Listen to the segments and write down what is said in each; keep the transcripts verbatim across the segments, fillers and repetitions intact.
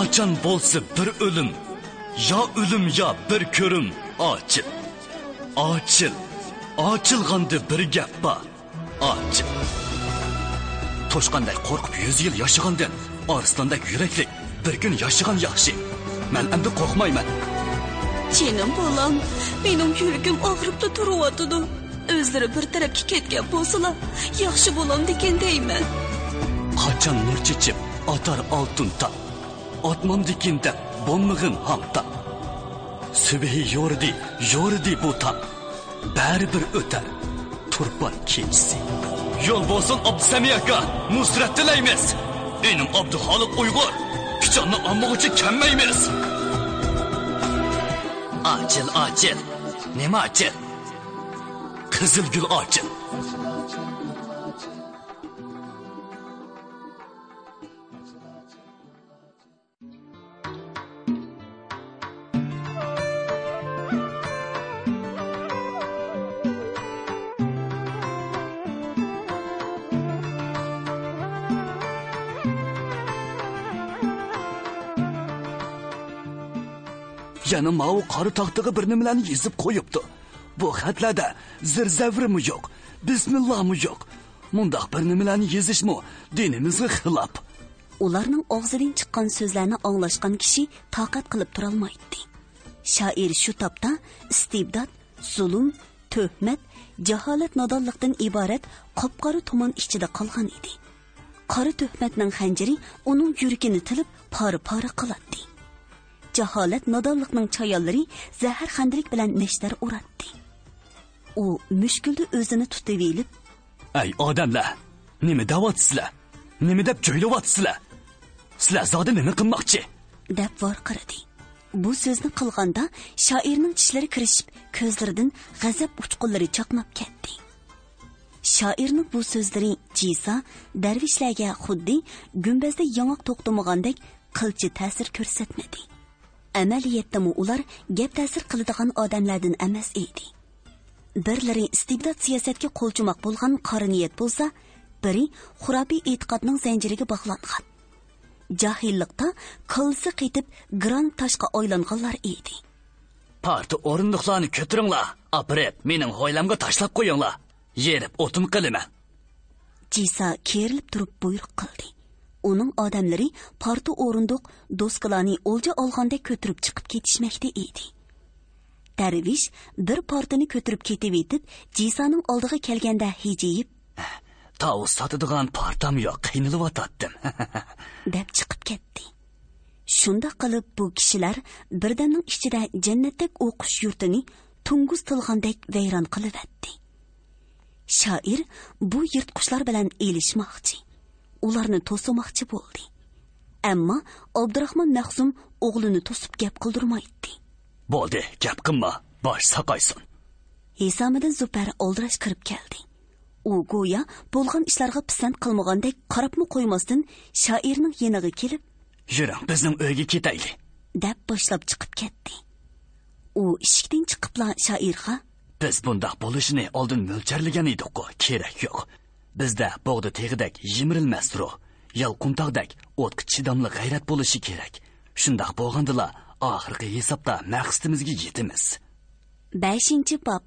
قاچان بولسا بىر ئۆلۈم، يا ئۆلۈم، يا بىر كۆرۈم. ئاچىل، ئاچىل، ئاچىلغاندا بىر گەپ بار. ئاچىل. توشقاندەك قورقۇپ يۈز يىل ياشىغاندىن، ئارسلاندەك يۈرەكلىك بىر كۈن ياشىغان ياخشى. مەن ئەمدى قورقمايمەن. جېنىم بالام، مېنىڭ يۈرىكىم ئاغرىپلا تۇرۇۋاتىدۇ. ئۆزلىرى بىر تەرەپكە كەتكەن بولسىلا، ياخشى بولامدىكىن دەيمەن. قاچان نۇر چېچىپ ئاتار ئالتۇن تاڭ، ئاتمامدىكىن دەپ بولمىغىن ھاڭ تاڭ. سۈبھى يورۇدى، يورۇدى بۇ تاڭ، بەرىبىر ئۆتەر تۇرپان كېچىسى. يول بولسۇن ئابدۇسەمى ئاكا، نۇسرەت تىلەيمىز. ئىنىم ئابدۇخالىق ئۇيغۇر، پىچاننى ئالمىغۇچە كەممەيمىز. ئاچىل، ئاچىل، نېمە ئاچىل؟ قىزىل گۈل ئاچىل. يەنە ماۋۇ قارا تاختىغا بىر نېمىلەرنى يېزىپ قويۇپتۇ. بۇ خەتلەردە زىر-زەۋرىمۇ يوق، بىسمىللامۇ يوق. مۇنداق بىر نېمىلەرنى يېزىشمۇ دىنىمىزغا خىلاپ. ئۇلارنىڭ ئاغزىدىن چىققان سۆزلەرنى ئاڭلاشقان كىشى تاقەت قىلىپ تۇرالمايتتى. شائىر شۇ تاپتا ئىستىبدات، زۇلۇم، تۆھمەت، جاھالەت، نادانلىقتىن ئىبارەت قاپقارا تۇمان ئىچىدە قالغان ئىدى. قارا تۆھمەتنىڭ خەنجىرى ئۇنىڭ يۈرىكىنى تىلىپ پارە-پارە قىلاتتى. جاھالەت، نادانلىقنىڭ چايانلىرى زەھەر خەندىلىك بىلەن نەشتەر ئۇراتتى. ئۇ مۈشكۈلدە ئۆزىنى تۇتۇۋېلىپ، ئەي ئادەملەر، نېمە دەۋاتىسىلەر؟ نېمە دەپ جۆيلەۋاتىسىلەر؟ سىلەر زادى نېمە قىلماقچى؟ دەپ ۋارقىرىدى. بۇ سۆزنى قىلغاندا شائىرنىڭ چىشلىرى كىرىشىپ، كۆزلىرىدىن غەزەپ ئۇچقۇنلىرى چاقناپ كەتتى. شائىرنىڭ بۇ سۆزلىرى جىسا دەرۋىشلەرگە خۇددى گۈمبەزدە ياڭاق توختىمىغاندەك قىلچە تەسىر كۆرسەتمىدى. ئەمەلىيەتتىمۇ ئۇلار گەپ تەسىر قىلىدىغان ئادەملەردىن ئەمەس ئىدى. بىرلىرى ئىستىبدات سىياسەتكە قولچۇماق بولغان قارا نىيەت بولسا، بىرى خۇراپىي ئېتىقادنىڭ زەنجىرىگە باغلانغان، جاھىللىقتا كاللىسى قېتىپ گىران تاشقا ئايلانغانلار ئىدى. پارتا ئورۇندۇقلارنى كۆتۈرۈڭلار، ئاپىرىپ مېنىڭ ھويلامغا تاشلاپ قويۇڭلار. يېرىپ ئوتۇن قىلىمەن. جىسا كېرىلىپ تۇرۇپ بۇيرۇق قىلدى. ئۇنىڭ ئادەملىرى پارتا ئورۇندۇق، دوسكىلارنى ئولجا ئالغاندەك كۆتۈرۈپ چىقىپ كېتىشمەكتە ئىدى. دەرۋىش بىر پارتىنى كۆتۈرۈپ كېتىۋېتىپ، جىسانىڭ ئالدىغا كەلگەندە ھىجىيىپ، تاۋۇز ساتىدىغان پارتام يوق، قىينىلىۋاتاتتىم. دەپ چىقىپ كەتتى. شۇنداق قىلىپ بۇ كىشىلەر بىردەمنىڭ ئىچىدە جەننەتتەك ئوقۇش يۇرتىنى توڭگۇز تىلغاندەك ۋەيران قىلىۋەتتى. شائىر بۇ يىرتقۇچلار بىلەن ئېلىشماقچى، ئۇلارنى توسۇماقچى بولدى. ئەمما ئابدۇراخمان مەخسۇم ئوغلىنى توسۇپ گەپ قىلدۇرمايتتى. بولدى، گەپ قىلما، باش ساقايسۇن. ھېسامىدىن زۇپەر ئالدىراش كىرىپ كەلدى. ئۇ گويا بولغان ئىشلارغا پىسەنت قىلمىغاندەك قاراپمۇ قويماستىن شائىرنىڭ يېنىغا كېلىپ، يۈرۈڭ، بىزنىڭ ئۆيگە كېتەيلى. دەپ باشلاپ چىقىپ كەتتى. ئۇ ئىشىكتىن چىقىپلا شائىرغا، بىز بۇنداق بولۇشىنى ئالدىن مۆلچەرلىگەن ئىدۇققۇ، كېرەك يوق. بىزدە بوغدا تېغىدەك يىمىرىلمەس روھ، يالقۇنتاغدەك ئوتقا چىداملىق غەيرەت بولۇشى كېرەك. شۇنداق بولغاندىلا ئاخىرقى ھېسابتا مەقسىتىمىزگە يېتىمىز. بەشىنچى باب.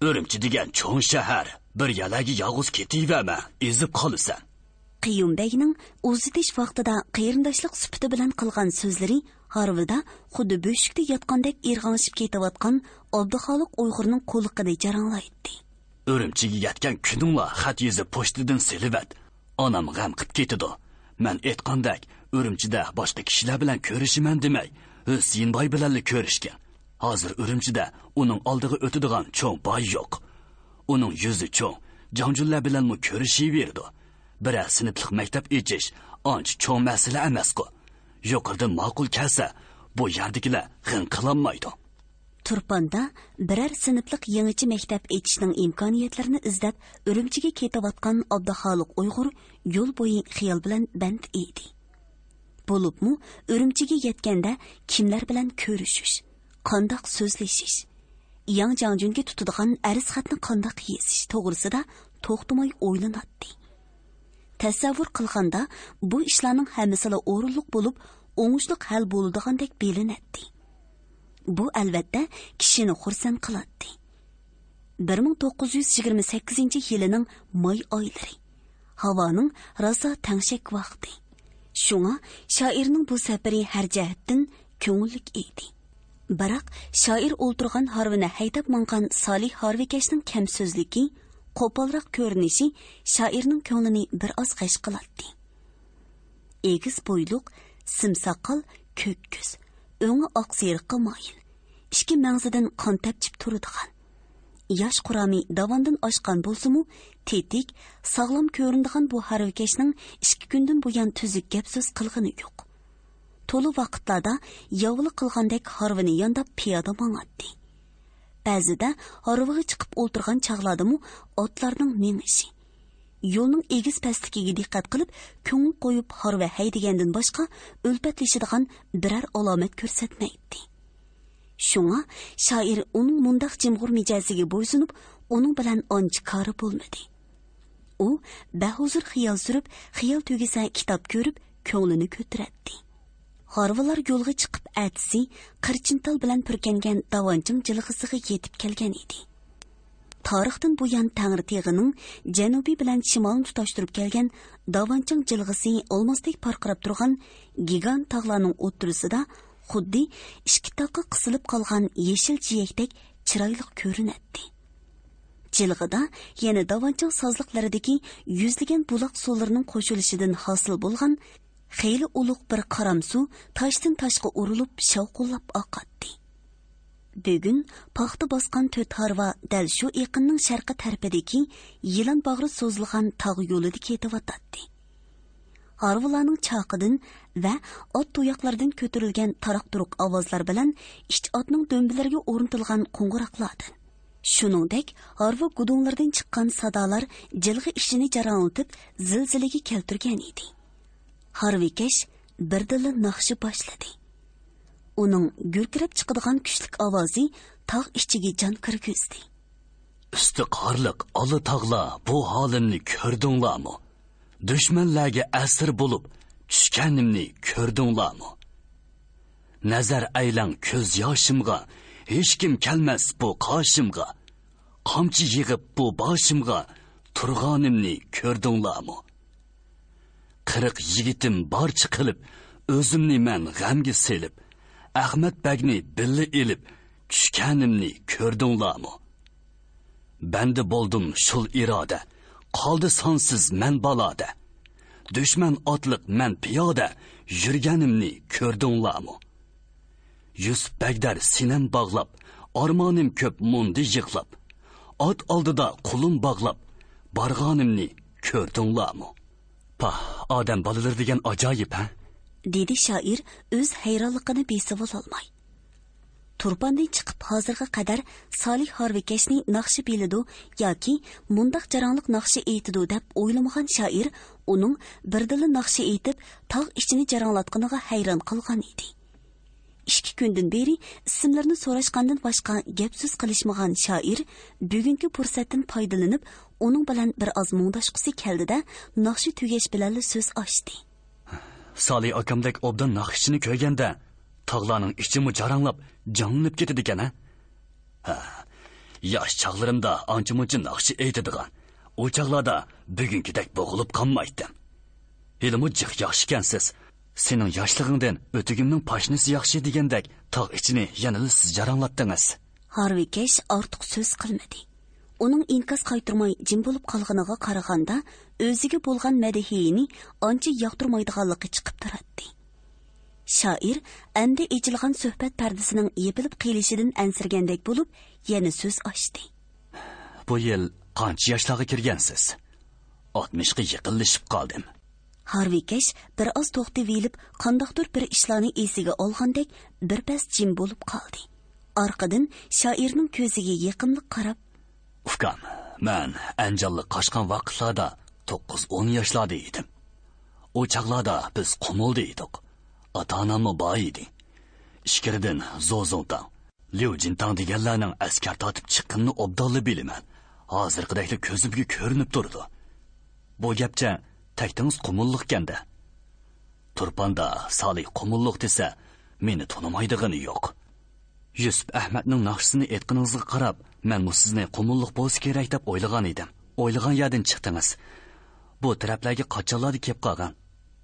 ئۈرۈمچى دېگەن چوڭ شەھەر، بىر يەرلەرگە يالغۇز كېتىۋەرمە، ئېزىپ قالىسەن. قېيۇم بەگنىڭ ئۇزىتىش ۋاقتىدا قېرىنداشلىق سۈپىتى بىلەن قىلغان سۆزلىرى ھارۋىدا خۇددى بۆشۈكتە ياتقاندەك ئىرغاڭشىپ كېتىۋاتقان ئابدۇخالىق ئۇيغۇرنىڭ قۇلىقىدا جاراڭلايتتى. ئۈرۈمچىگە يەتكەن كۈنۈڭلا خەت يېزىپ پوچتىدىن سېلىۋەت. ئانام غەم قىپ كېتىدۇ. مەن ئېيتقاندەك، ئۈرۈمچىدە باشقا كىشىلەر بىلەن كۆرۈشىمەن دېمەي، ھۈسېيىن باي بىلەنلا كۆرۈشكىن. ھازىر ئۈرۈمچىدە ئۇنىڭ ئالدىغا ئۆتىدىغان چوڭ باي يوق. ئۇنىڭ يۈزى چوڭ، جاڭجۈنلەر بىلەنمۇ كۆرۈشۈۋېرىدۇ. بىرەر سىنىپلىق مەكتەپ ئېچىش ئانچە چوڭ مەسىلە ئەمەسقۇ. يۇقىرىدىن ماقۇل كەلسە، بۇ يەردىكىلەر غىڭ قىلالمايدۇ. تۇرپاندا بىرەر سىنىپلىق يېڭىچە مەكتەپ ئېچىشنىڭ ئىمكانىيەتلىرىنى ئىزدەپ ئۈرۈمچىگە كېتىۋاتقان ئابدۇخالىق ئۇيغۇر يول بويى خىيال بىلەن بەند ئىدى. بولۇپمۇ ئۈرۈمچىگە يەتكەندە كىملەر بىلەن كۆرۈشۈش، قانداق سۆزلىشىش، ياڭ جاڭجۈنگە تۇتىدىغان ئەرز خەتنى قانداق يېزىش توغرىسىدا توختىماي ئويلىناتتى. تەسەۋۋۇر قىلغاندا، بۇ ئىشلارنىڭ ھەممىسىلا ئورۇنلۇق بولۇپ، ئوڭۇشلۇق ھەل بولىدىغاندەك بىلىنەتتى. بۇ، ئەلۋەتتە، كىشىنى خۇرسەن قىلاتتى. بىر مىڭ توققۇز يۈز يىگىرمە سەككىزىنچى يىلىنىڭ ماي ئايلىرى. ھاۋانىڭ راسا تەڭشەك ۋاقتى. شۇڭا شائىرنىڭ بۇ سەپىرى ھەر جەھەتتىن كۆڭۈللۈك ئىدى. بىراق، شائىر ئولتۇرغان ھارۋىنى ھەيدەپ ماڭغان سالىھ ھارۋىكەشنىڭ كەم سۆزلۈكى، قوپالراق كۆرۈنۈشى شائىرنىڭ كۆڭلىنى بىر ئاز غەش قىلاتتى. ئېگىز بويلۇق، سىم ساقال، كۆك كۆز، ئۆڭى ئاق سېرىققا مايىل، ئىككى مەڭزىدىن قان تەپچىپ تۇرىدىغان، ياش قۇرامى داۋاندىن ئاشقان بولسىمۇ، تېتىك، ساغلام كۆرۈنىدىغان بۇ ھارۋىكەشنىڭ ئىككى كۈندىن بۇيان تۈزۈك گەپ سۆز قىلغىنى يوق. تولا ۋاقىتلاردا ياۋىلا قىلغاندەك ھارۋىنى يانداپ پىيادە ماڭاتتى. بەزىدە ھارۋىغا چىقىپ ئولتۇرغان چاغلاردىمۇ ئاتلارنىڭ مېڭىشى، يولنىڭ ئېگىز پەسلىكىگە دىققەت قىلىپ، كۆڭۈل قويۇپ ھارۋا ھەيدىگەندىن باشقا ئۈلپەتلىشىدىغان بىرەر ئالامەت كۆرسەتمەيتتى. شۇڭا شائىر ئۇنىڭ مۇنداق جىمغۇر مىجەزىگە بويسۇنۇپ، ئۇنىڭ بىلەن ئانچە كارى بولمىدى. ئۇ بەھۇزۇر خىيال سۈرۈپ، خىيال تۈگىسە كىتاب كۆرۈپ، كۆڭلىنى كۆتۈرەتتى. ھارۋىلار يولغا چىقىپ ئەتىسى قىرچىنتال بىلەن پۈركەنگەن داۋانچىڭ جىلغىسىغا يېتىپ كەلگەن ئىدى. تارىختىن بۇيان تەڭرىتېغىنىڭ جەنۇبى بىلەن شىمالىنى تۇتاشتۇرۇپ كەلگەن داۋانچىڭ جىلغىسى ئالماستەك پارقىراپ تۇرغان گىگانت تاغلارنىڭ ئوتتۇرىسىدا خۇددى ئىككى تاغقا قىسىلىپ قالغان يېشىل جىيەكتەك چىرايلىق كۆرۈنەتتى. جىلغىدا يەنە داۋانچىڭ سازلىقلىرىدىكى يۈزلىگەن بۇلاق سۇلىرىنىڭ قوشۇلۇشىدىن ھاسىل بولغان خېلى ئۇلۇغ بىر قارام سۇ تاشتىن تاشقا ئۇرۇلۇپ شاۋقۇنلاپ ئاقاتتى. بۈگۈن پاختا باسقان تۆت ھارۋا دەل شۇ ئېقىننىڭ شەرقىي تەرىپىدىكى يىلان باغرى سوزۇلغان تاغ يولىدا كېتىۋاتاتتى. ھارۋىلارنىڭ چاقىدىن ۋە ئات تۇياقلىرىدىن كۆتۈرۈلگەن تاراق-تۇرۇق ئاۋازلار بىلەن ئىچ ئاتنىڭ دۈمبىلىرىگە ئورنىتىلغان قوڭغۇراقلاردىن، شۇنىڭدەك ھارۋا گۇدۇڭلىرىدىن چىققان سادالار جىلغا ئىچىنى جاراڭلىتىپ، زىلزىلىگە كەلتۈرگەن ئىدى. ھارۋىكەش بىردىنلا ناخشا باشلىدى. ئۇنىڭ گۈركىرەپ چىقىدىغان كۈچلۈك ئاۋازى تاغ ئىچىگە جان كىرگۈزدى. ئۈستى قارلىق ئالا تاغلار، بۇ ھالىمنى كۆردۈڭلارمۇ؟ دۈشمەنلەرگە ئەسىر بولۇپ چۈشكەنىمنى كۆردۈڭلارمۇ؟ نەزەر ئەيلەڭ كۆز ياشىمغا، ھېچكىم كەلمەس بۇ قاشىمغا. قامچا يىغىپ بۇ باشىمغا تۇرغانىمنى كۆردۈڭلارمۇ؟ قىرىق يىگىتىم بارچە قىلىپ، ئۆزۈمنى مەن غەمگە سېلىپ، ئەخمەت بەگنى بىللە ئېلىپ، چۈشكەنىمنى كۆردۈڭلارمۇ؟ بەندە بولدۇم شۇل ئىرادە، قالدى سانسىز مەن بالادا. دۈشمەن ئاتلىق مەن پىيادە، يۈرگەنىمنى كۆردۈڭلارمۇ؟ يۈسۈپ بەگدەر سىنەم باغلاپ، ئارمانىم كۆپ مۇندى يىغلاپ. ئات ئالدىدا قولۇم باغلاپ، بارغانىمنى كۆردۈڭلارمۇ؟ پاھ، ئادەم بالىلىرى دېگەن ئاجايىپ، ھە؟ دېدى شائىر ئۆز ھەيرانلىقىنى بېسىۋالالماي. تۇرپاندىن چىقىپ ھازىرغا قەدەر سالىھ ھارۋىكەشنى ناخشا بىلىدۇ ياكى مۇنداق جاراڭلىق ناخشا ئېيتىدۇ دەپ ئويلىمىغان شائىر ئۇنىڭ بىردىنلا ناخشا ئېيتىپ، تاغ ئىچىنى جاراڭلاتقىنىغا ھەيران قالغان ئىدى. ئىككى كۈندىن بېرى ئىسىملىرىنى سوراشقاندىن باشقا گەپ سۆز قىلىشمىغان شائىر بۈگۈنكى پۇرسەتتىن پايدىلىنىپ، ئۇنىڭ بىلەن بىر ئاز مۇڭداشقۇسى كەلدى-دە، ناخشا تۈگەش بىلەنلا سۆز ئاچتى. سالى ئاكامدەك ئوبدان ناخشىچىنى كۆرگەندە، تاغلارنىڭ ئىچىمۇ جاراڭلاپ، جانلىنىپ كېتىدىكەن-ھە؟ ھە، ياش چاغلىرىمدا ئانچە-مۇنچە ناخشا ئېيتىدىغان، ئۇ چاغلاردا بۈگۈنكىدەك بوغۇلۇپ قالمايتتىم. ھېلىمۇ جىق ياخشىكەنسىز. سېنىڭ ياشلىقىڭدىن ئۆتۈكۈمنىڭ پاشنىسى ياخشى دېگەندەك، تاغ ئىچىنى يەنىلا سىز جاراڭلاتتىڭىز. ھارۋىكەش ئارتۇق سۆز قىلمىدى. ئۇنىڭ ئىنكاس قايتۇرماي جىم بولۇپ قالغىنىغا قارىغاندا، ئۆزىگە بولغان مەدھىيىنى ئانچە ياقتۇرمايدىغانلىقى چىقىپ تۇراتتى. شائىر ئەمدى ئېچىلغان سۆھبەت پەردىسىنىڭ يېپىلىپ قېلىشىدىن ئەنسىرىگەندەك بولۇپ، يەنە سۆز ئاچتى. بۇ يىل قانچە ياشلارغا كىرگەنسىز؟ ئاتمىشقا يېقىنلىشىپ قالدىم. ھارۋىكەش بىر ئاز توختىۋېلىپ، قانداقتۇر بىر ئىشلارنى ئېسىگە ئالغاندەك بىر پەس جىم بولۇپ قالدى. ئارقىدىن شائىرنىڭ كۆزىگە يېقىملىق قاراپ، ئۇكام، مەن ئەنجانلىق قاچقان ۋاقىتلاردا توققۇز-ئون ياشلاردا ئىدىم. ئۇ چاغلاردا بىز قۇمۇلدا ئىدۇق. ئاتا-ئاناممۇ بار ئىدى. ئىچكىرىدىن زوزۇڭتاڭ، ليۇ جىنتاڭ دېگەنلەرنىڭ ئەسكەر تارتىپ چىققىنىنى ئوبدانلا بىلىمەن. ھازىرقىدەكلا كۆزۈمگە كۆرۈنۈپ تۇرىدۇ. بۇ گەپچە تەكتىڭىز قۇمۇللۇقكەن-دە. تۇرپاندا سالىھ قۇمۇللۇق دېسە، مېنى تونۇمايدىغىنى يوق. يۈسۈپ ئەھمەتنىڭ ناخشىسىنى ئېيتقىنىڭىزغا قاراپ، مەنمۇ سىزنى قۇمۇللۇق بولسا كېرەك دەپ ئويلىغان ئىدىم. ئويلىغان يەردىن چىقتىڭىز. بۇ تەرەپلەرگە قاچانلاردا كېلىپ قالغان؟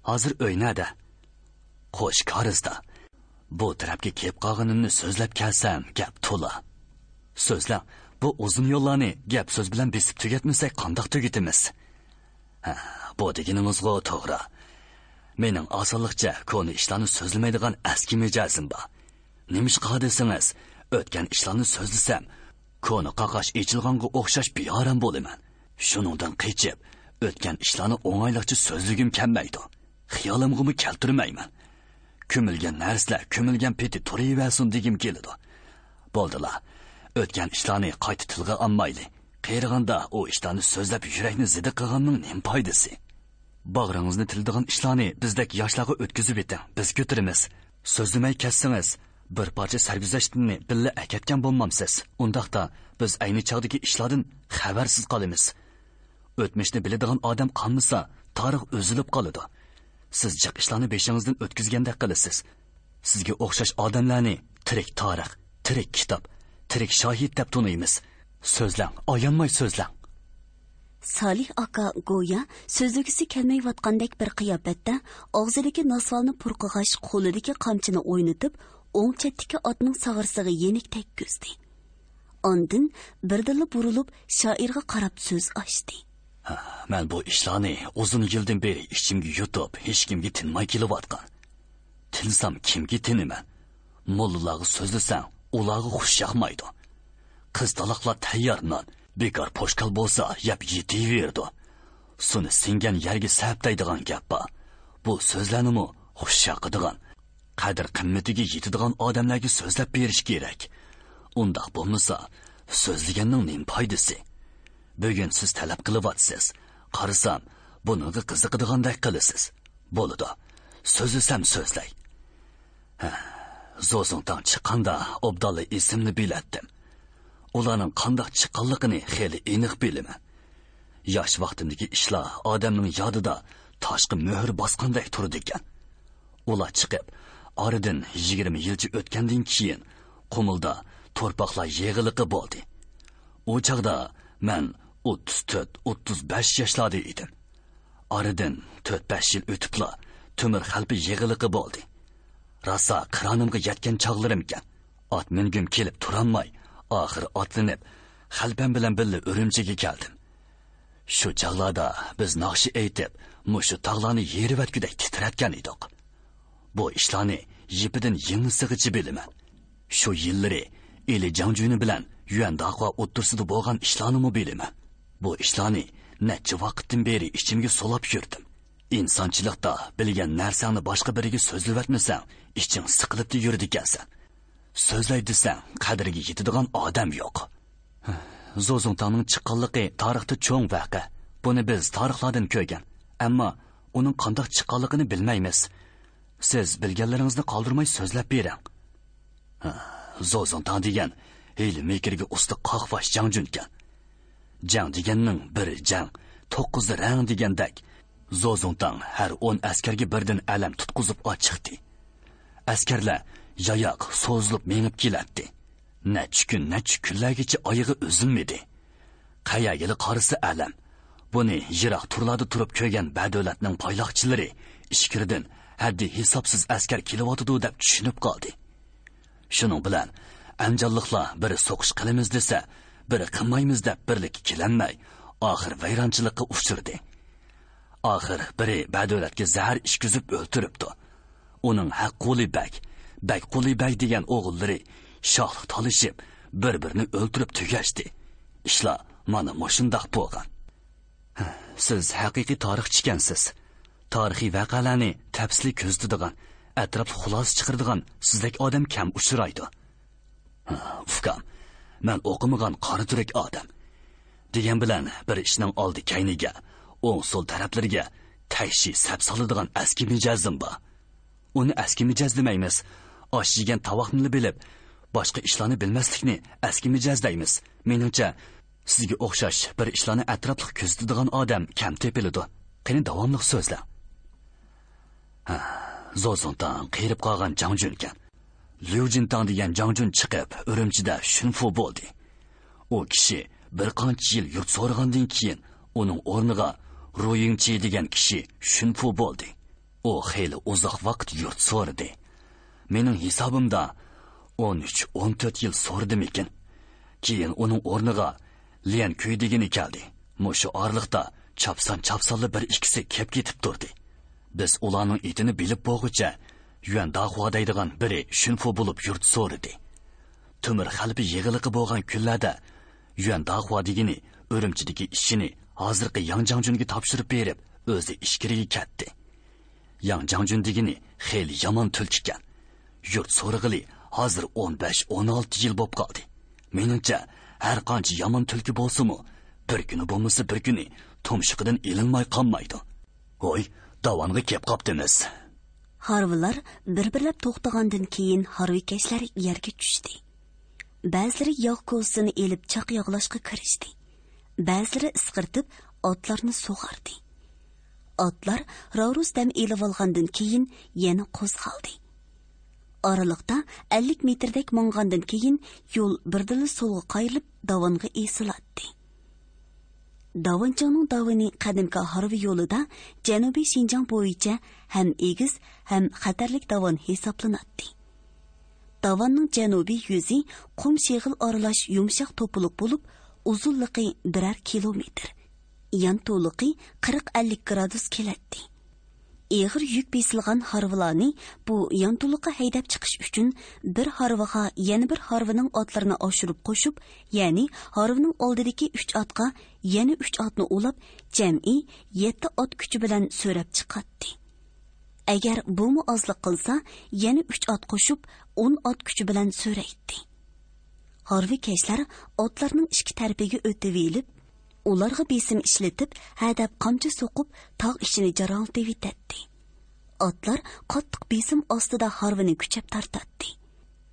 ھازىر ئۆي نەدە؟ قوش كارىزدا. بۇ تەرەپكە كېلىپ قالغىنىمنى سۆزلەپ كەلسەم، گەپ تولا. سۆزلەڭ، بۇ ئۇزۇن يوللارنى گەپ سۆز بىلەن بېسىپ تۈگەتمىسەك، قانداق تۈگىتىمىز؟ ھە، بۇ دېگىنىڭىزغۇ توغرا. مېنىڭ ئاسانلىقچە كونا ئىشلارنى سۆزلىمەيدىغان ئەسكى مىجەزىم بار. نېمىشقا دېسىڭىز، ئۆتكەن ئىشلارنى سۆزلىسەم، كونا قاقاش ئېچىلغانغا ئوخشاش بىئارام بولىمەن. شۇنىڭدىن قېچىپ، ئۆتكەن ئىشلارنى ئوڭايلىقچە سۆزلىگۈم كەلمەيدۇ. خىيالىمغىمۇ كەلتۈرمەيمەن. كۆمۈلگەن نەرسىلەر كۆمۈلگەن پېتى تۇرۇۋەرسۇن دېگۈم كېلىدۇ. بولدىلا، ئۆتكەن ئىشلارنى قايتا تىلغا ئالمايلى. قېرىغاندا ئۇ ئىشلارنى سۆزلەپ يۈرەكنى زېدە قىلغاننىڭ نېمە پايدىسى؟ باغرىڭىزنى تىلىدىغان ئىشلارنى بىزدەك ياشلارغا ئۆتكۈزۈۋېتىڭ، بىز كۆتۈرىمىز. سۆزلىمەي كەتسىڭىز، بىر پارچە سەرگۈزەشتىنى بىللە ئەكەتكەن بولمامسىز؟ ئۇنداقتا بىز ئەينى چاغدىكى ئىشلاردىن خەۋەرسىز قالىمىز. ئۆتمۈشنى بىلىدىغان ئادەم قالمىسا، تارىخ ئۈزۈلۈپ قالىدۇ. سىز جىق ئىشلارنى بېشىڭىزدىن ئۆتكۈزگەندەك قىلىسىز. سىزگە ئوخشاش ئادەملەرنى تىرىك تارىخ، تىرىك كىتاب، تىرىك شاھىت دەپ تونۇيمىز. سۆزلەڭ، ئايانماي سۆزلەڭ. سالىھ ئاكا گويا سۆزلىگۈسى كەلمەيۋاتقاندەك بىر قىياپەتتە ئاغزىدىكى ناسۋالنى پۇرقىغاچ، قولىدىكى قامچىنى ئوينىتىپ، ئوڭ چەتتىكى ئاتنىڭ ساغرىسىغا يېنىك تەگكۈزدى. ئاندىن بىردىنلا بۇرۇلۇپ، شائىرغا قاراپ سۆز ئاچتى. مەن بۇ ئىشلارنى ئۇزۇن يىلدىن بېرى ئىچىمگە يۇتۇپ، ھېچكىمگە تىنماي كېلىۋاتقان. تىنسام كىمگە تىنىمەن؟ موللىلارغا سۆزلىسەڭ، ئۇلارغا خۇش ياقمايدۇ. قىز تالاقلار تەييار نان، بىكار پوشكال بولسا يەپ يېتىۋېرىدۇ. سۇنى سىڭگەن يەرگە سەپ دەيدىغان گەپ بار. بۇ سۆزلەرنىمۇ خۇش ياقىدىغان، قەدىر قىممىتىگە يېتىدىغان ئادەملەرگە سۆزلەپ بېرىش كېرەك. ئۇنداق بولمىسا، سۆزلىگەننىڭ نېمە پايدىسى؟ بۈگۈن سىز تەلەپ قىلىۋاتىسىز. قارىسام، بۇنىڭغا قىزىقىدىغاندەك قىلىسىز. بولىدۇ. سۆزلىسەم سۆزلەي. ھە، زوزۇڭتاڭ چىققاندا ئوبدانلا ئېسىمنى بىلەتتىم. ئۇلارنىڭ قانداق چىققانلىقىنى خېلى ئېنىق بىلىمەن. ياش ۋاقتىمدىكى ئىشلار ئادەمنىڭ يادىدا تاشقا مۆھۈر باسقاندەك تۇرىدىكەن. ئۇلار چىقىپ، ئارىدىن يىگىرمە يىلچە ئۆتكەندىن كېيىن، قۇمۇلدا تورپاقلار يىغىلىقى بولدى. ئۇ چاغدا مەن ئوتتۇز تۆت، ئوتتۇز بەش ياشلاردا ئىدىم. ئارىدىن تۆت-بەش يىل ئۆتۈپلا، تۆمۈر خەلپە يىغىلىقى بولدى. راسا قىرانىمغا يەتكەن چاغلىرىمكەن. ئات مىنگۈم كېلىپ تۇرالماي، ئاخىر ئاتلىنىپ، خەلپەم بىلەن بىللە ئۈرۈمچىگە كەلدىم. شۇ چاغلاردا بىز ناخشا ئېيتىپ، مۇشۇ تاغلارنى يېرىۋەتكۈدەك تىترەتكەن ئىدۇق. بۇ ئىشلارنى يىپىدىن يىڭنىسىغىچە بىلىمەن. شۇ يىللىرى ئىلى جاڭجۈنى بىلەن يۈەن داخۇا ئوتتۇرىسىدا بولغان ئىشلارنىمۇ بىلىمەن. بۇ ئىشلارنى نەچچە ۋاقىتتىن بېرى ئىچىمگە سولاپ يۈردۈم. ئىنسانچىلىقتا بىلگەن نەرسەڭنى باشقا بىرىگە سۆزلىۋەتمىسەڭ، ئىچىڭ سىقىلىپلا يۈرىدىكەنسەن. سۆزلەي دېسەڭ، قەدرىگە يېتىدىغان ئادەم يوق. زوزۇڭتاڭنىڭ چىققانلىقى تارىختا چوڭ ۋەقە. بۇنى بىز تارىخلاردىن كۆرگەن. ئەمما ئۇنىڭ قانداق چىققانلىقىنى بىلمەيمىز. سىز بىلگەنلىرىڭىزنى قالدۇرماي سۆزلەپ بېرىڭ. زوزۇڭتاڭ دېگەن ھىيلە-مىكىرگە ئۇستا قاقباش جاڭجۈنكەن. جەڭ دېگەننىڭ بىر جەڭ، توققۇز رەڭ دېگەندەك، زوزۇڭتاڭ ھەر ئون ئەسكەرگە بىردىن ئەلەم تۇتقۇزۇپ ئاچىقتى. ئەسكەرلەر ياياق سوزۇلۇپ مېڭىپ كېلەتتى. نەچچە كۈن، نەچچە كۈنلەرگىچە ئايىغى ئۈزۈلمىدى. قەيەرگىلا قارىسا ئەلەم. بۇنى يىراق تورلاردا تۇرۇپ كۆرگەن بەدۆلەتنىڭ پايلاقچىلىرى ئىچكىرىدىن ھەددى ھېسابسىز ئەسكەر كېلىۋاتىدۇ دەپ چۈشىنىپ قالدى. شۇنىڭ بىلەن ئەنجانلىقلار بىرى سوقۇش قىلىمىز دېسە، بىرى قىلمايمىز دەپ بىرلىككە كېلەلمەي، ئاخىر ۋەيرانچىلىققا ئۇچرىدى. ئاخىر بىرى بەدۆلەتكە زەھەر ئىچكۈزۈپ ئۆلتۈرۈپتۇ. ئۇنىڭ ھەق قۇلى بەگ، بەگ قۇلى بەگ دېگەن ئوغۇللىرى شاھلىق تالىشىپ، بىر-بىرىنى ئۆلتۈرۈپ تۈگەشتى. ئىشلار مانا مۇشۇنداق بولغان. سىز ھەقىقىي تارىخچىكەنسىز. تارىخىي ۋەقەلەرنى تەپسىلىي كۆزىتىدىغان، ئەتراپلىق خۇلاسە چىقىرىدىغان سىزدەك ئادەم كەم ئۇچرايدۇ. ئۇكام، مەن ئوقۇمىغان قارا تۈرك ئادەم. دېگەن بىلەن بىر ئىشنىڭ ئالدى كەينىگە، ئوڭ سول تەرەپلىرىگە تەكشى سەپ سالىدىغان ئەسكى مىجەزىم بار. ئۇنى ئەسكى مىجەز دېمەيمىز. ئاش يېگەن تاۋاقنىلا بىلىپ، باشقا ئىشلارنى بىلمەسلىكنى ئەسكى مىجەز دەيمىز. مېنىڭچە، سىزگە ئوخشاش بىر ئىشلارنى ئەتراپلىق كۆزىتىدىغان ئادەم كەم تېپىلىدۇ. قېنى، داۋاملىق سۆزلەڭ. ھە، زوزۇڭتاڭ قېرىپ قالغان جاڭجۈنكەن. ليۇجىنتاڭ دېگەن جاڭجۈن چىقىپ، ئۈرۈمچىدە شۈنفۇ بولدى. ئۇ كىشى بىر قانچە يىل يۇرت سورىغاندىن كېيىن، ئۇنىڭ ئورنىغا رۇيىڭچى دېگەن كىشى شۈنفۇ بولدى. ئۇ خېلى ئۇزاق ۋاقىت يۇرت سورىدى. مېنىڭ ھېسابىمدا، ئون ئۈچ، ئون تۆت يىل سورىدىمىكىن. كېيىن ئۇنىڭ ئورنىغا ليەن كۈي دېگىنى كەلدى. مۇشۇ ئارىلىقتا چاپسان-چاپسانلا بىر ئىككىسى كەپ كېتىپ تۇردى. بىز ئۇلارنىڭ ئېتىنى بىلىپ بولغۇچە، يۈەن داخۇا دەيدىغان بىرى شۈنفۇ بولۇپ يۇرت سورىدى. تۆمۈر خەلپە يېغىلىقى بولغان كۈنلەردە يۈەن داخۇا دېگىنى ئۈرۈمچىدىكى ئىشىنى ھازىرقى ياڭ جاڭجۈنگە تاپشۇرۇپ بېرىپ، ئۆزى ئىچكىرىگە كەتتى. ياڭ جاڭجۈن دېگىنى خېلى يامان تۈلكىكەن. يۇرت سورىغىلى ھازىر ئون بەش، ئون ئالتە يىل بولۇپ قالدى. مېنىڭچە، ھەر قانچە يامان تۈلكە بولسىمۇ، بىر كۈنى بولمىسا بىر كۈنى تۇمشۇقىدىن ئېلىنماي قالمايدۇ. ھوي، داۋانغا كەپ قاپتىمىز. ھارۋىلار بىر-بىرلەپ توختىغاندىن كېيىن، ھارۋىكەشلەر يەرگە چۈشتى. بەزىلىرى ياغ كوزىسىنى ئېلىپ چاق ياغلاشقا كىرىشتى. بەزىلىرى ئىسقىرتىپ ئاتلارنى سۇغاردى. ئاتلار راۋرۇز دەم ئېلىۋالغاندىن كېيىن يەنە قوزغالدى. ئارىلىقتا ئەللىك مېتىردەك ماڭغاندىن كېيىن يول بىردىنلا سولغا قايرىلىپ داۋانغا ئېسىلاتتى. داۋانچىڭنىڭ داۋىنى قەدىمكى ھارۋا يولىدا جەنۇبىي شىنجاڭ بويىچە ھەم ئېگىز، ھەم خەتەرلىك داۋان ھېسابلىناتتى. داۋاننىڭ جەنۇبىي يۈزى قۇم شېغىل ئارىلاش يۇمشاق توپىلىق بولۇپ، ئۇزۇنلۇقى بىرەر كىلومېتىر، يانتۇلۇقى قىرىق ئەللىك گرادۇس كېلەتتى. ئېغىر يۈك بېسىلغان ھارۋىلارنى بۇ يانتۇلۇققا ھەيدەپ چىقىش ئۈچۈن بىر ھارۋىغا يەنە بىر ھارۋىنىڭ ئاتلىرىنى ئاشۇرۇپ قوشۇپ، يەنى ھارۋىنىڭ ئالدىدىكى ئۈچ ئاتقا يەنە ئۈچ ئاتنى ئۇلاپ، جەمئىي يەتتە ئات كۈچى بىلەن سۆرەپ چىقاتتى. ئەگەر بۇمۇ ئازلىق قىلسا، يەنە ئۈچ ئات قوشۇپ، ئون ئات كۈچى بىلەن سۆرەيتتى. ھارۋىكەشلەر ئاتلارنىڭ ئىككى تەرىپىگە ئۆتۈۋېلىپ، ئۇلارغا بېسىم ئىشلىتىپ، ھەدەپ قامچا سوقۇپ، تاغ ئىچىنى جاراڭلىتىۋېتەتتى. ئاتلار قاتتىق بېسىم ئاستىدا ھارۋىنى كۈچەپ تارتاتتى.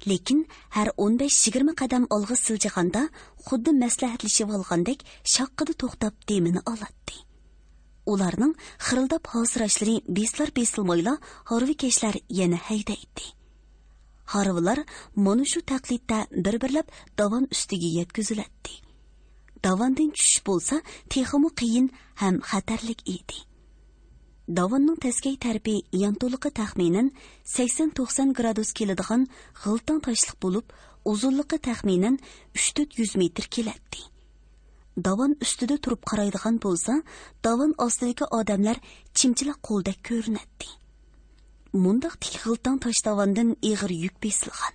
لېكىن ھەر ئون بەش يىگىرمە قەدەم ئالغا سىلجىغاندا، خۇددى مەسلىھەتلىشىۋالغاندەك شاققىدە توختاپ دېمىنى ئالاتتى. ئۇلارنىڭ خىرىلداپ ھاسىراشلىرى بېسىلار بېسىلمايلا ھارۋىكەشلەر يەنە ھەيدەيتتى. ھارۋىلار مانا شۇ تەقلىدتە بىر-بىرلەپ داۋان ئۈستىگە يەتكۈزۈلەتتى. داۋاندىن چۈشۈش بولسا تېخىمۇ قىيىن ھەم خەتەرلىك ئىدى. داۋاننىڭ تەسكەي تەرىپى يانتۇلۇقى تەخمىنەن سەكسەن توقسان گرادۇس كېلىدىغان غىلتاڭ تاشلىق بولۇپ، ئۇزۇنلۇقى تەخمىنەن ئۈچ تۆت يۈز مېتىر كېلەتتى. داۋان ئۈستىدە تۇرۇپ قارايدىغان بولسا، داۋان ئاستىدىكى ئادەملەر چىمچىلەك قولدەك كۆرۈنەتتى. مۇنداق تىك غىلتاڭ تاشداۋاندىن ئېغىر يۈك بېسىلغان،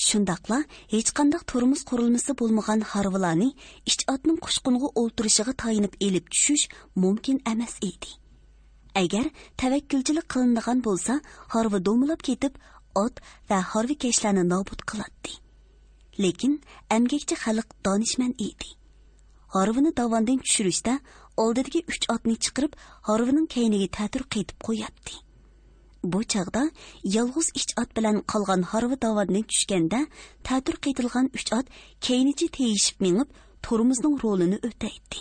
شۇنداقلا ھېچقانداق تورمۇز قۇرۇلمىسى بولمىغان ھارۋىلارنى ئىچ ئاتنىڭ قۇچقۇنغا ئولتۇرۇشىغا تايىنىپ ئېلىپ چۈشۈش مۇمكىن ئەمەس ئىدى. ئەگەر تەۋەككۈلچىلىك قىلىنىدىغان بولسا، ھارۋا دومىلاپ كېتىپ، ئات ۋە ھارۋىكەشلەرنى نابۇت قىلاتتى. لېكىن ئەمگەكچى خەلق دانىشمەن ئىدى. ھارۋىنى داۋاندىن چۈشۈرۈشتە ئالدىدىكى ئۈچ ئاتنى چىقىرىپ، ھارۋىنىڭ كەينىگە تەتۈر قېتىپ قوياتتى. بۇ چاغدا يالغۇز ئىچ ئات بىلەن قالغان ھارۋا داۋاندىن چۈشكەندە، تەتۈر قېتىلغان ئۈچ ئات كەينىچە تېيىشىپ مېڭىپ، تورمۇزنىڭ رولىنى ئۆتەيتتى.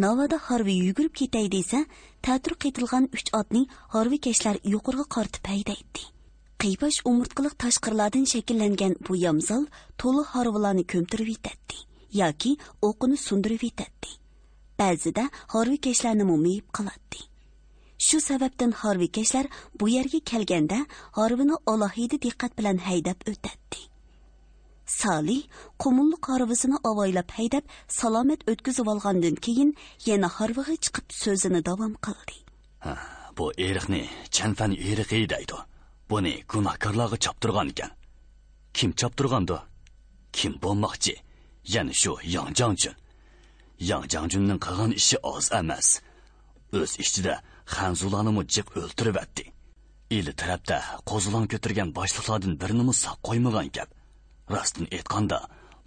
ناۋادا ھارۋا يۈگۈرۈپ كېتەي دېسە، تەتۈر قېتىلغان ئۈچ ئاتنى ھارۋىكەشلەر يۇقىرىغا قارىتىپ ھەيدەيتتى. قىيپاش ئومۇرتقىلىق تاشقىرىلاردىن شەكىللەنگەن بۇ يامزال تولا ھارۋىلارنى كۆمتۈرۈۋېتەتتى ياكى ئوقىنى سۇندۇرۇۋېتەتتى. بەزىدە ھارۋىكەشلەرنىمۇ مېيىپ قىلاتتى. شۇ سەۋەبتىن ھارۋىكەشلەر بۇ يەرگە كەلگەندە ھارۋىنى ئالاھىدە دىققەت بىلەن ھەيدەپ ئۆتەتتى. سالى قۇمۇللۇق ھارۋىسىنى ئاۋايلاپ ھەيدەپ، سالامەت ئۆتكۈزۈۋالغاندىن كېيىن، يەنە ھارۋىغا چىقىپ سۆزىنى داۋام قىلدى. ھە، بۇ ئېرىقنى چەنفەن ئېرىقى دەيدۇ. بۇنى گۇناھكارلارغا چاپتۇرغانىكەن. كىم چاپتۇرغاندۇ؟ كىم بولماقچى؟ يەنە شۇ ياڭ جاڭجۈن. ياڭ جاڭجۈننىڭ قىلغان ئىشى ئاز ئەمەس. ئۆز ئىچىدە خەنزۇلارنىمۇ جىق ئۆلتۈرۈۋەتتى. ئىلى تەرەپتە قوزغىلاڭ كۆتۈرگەن باشلىقلاردىن بىرىنىمۇ ساق قويمىغان گەپ. راستىنى ئېيتقاندا،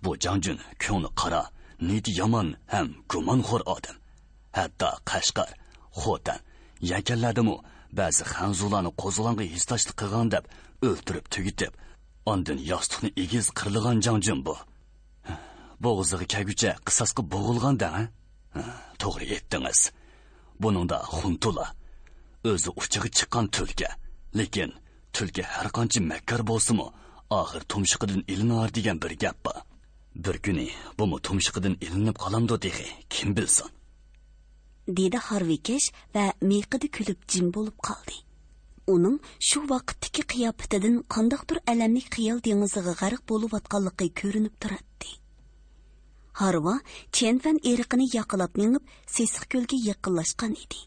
بۇ جاڭجۈن كۆڭلى قارا، نىيىتى يامان ھەم گۇمانخور ئادەم. ھەتتا قەشقەر، خوتەن، يەكەنلەردىمۇ بەزى خەنزۇلارنى قوزغىلاڭغا ھېسداشلىق قىلغان دەپ ئۆلتۈرۈپ تۈگىتىپ، ئاندىن ياستۇقنى ئېگىز قىرلىغان جاڭجۈن بۇ. بوغۇزىغا كەلگۈچە قىساسقا بوغۇلغان دەڭ، ھە؟ توغرا ئېيتتىڭىز. بۇنىڭدا خۇن تولا. ئۆزى ئۇچىغا چىققان تۈلكە. لېكىن تۈلكە ھەر قانچە مەككار بولسىمۇ، ئاخىر تۇمشۇقىدىن ئىلىنار دېگەن بىر گەپ بار. بىر كۈنى بۇمۇ تۇمشۇقىدىن ئىلىنىپ قالامدۇ تېخى، كىم بىلسۇن؟ دېدى ھارۋىكەش ۋە مىيىقىدا كۈلۈپ جىم بولۇپ قالدى. ئۇنىڭ شۇ ۋاقىتتىكى قىياپىتىدىن قانداقتۇر ئەلەملىك خىيال دېڭىزىغا غەرق بولۇۋاتقانلىقى كۆرۈنۈپ تۇراتتى. ھارۋا چيەنفەن ئېرىقىنى ياقىلاپ مېڭىپ، سېسىق كۆلگە يېقىنلاشقان ئىدى.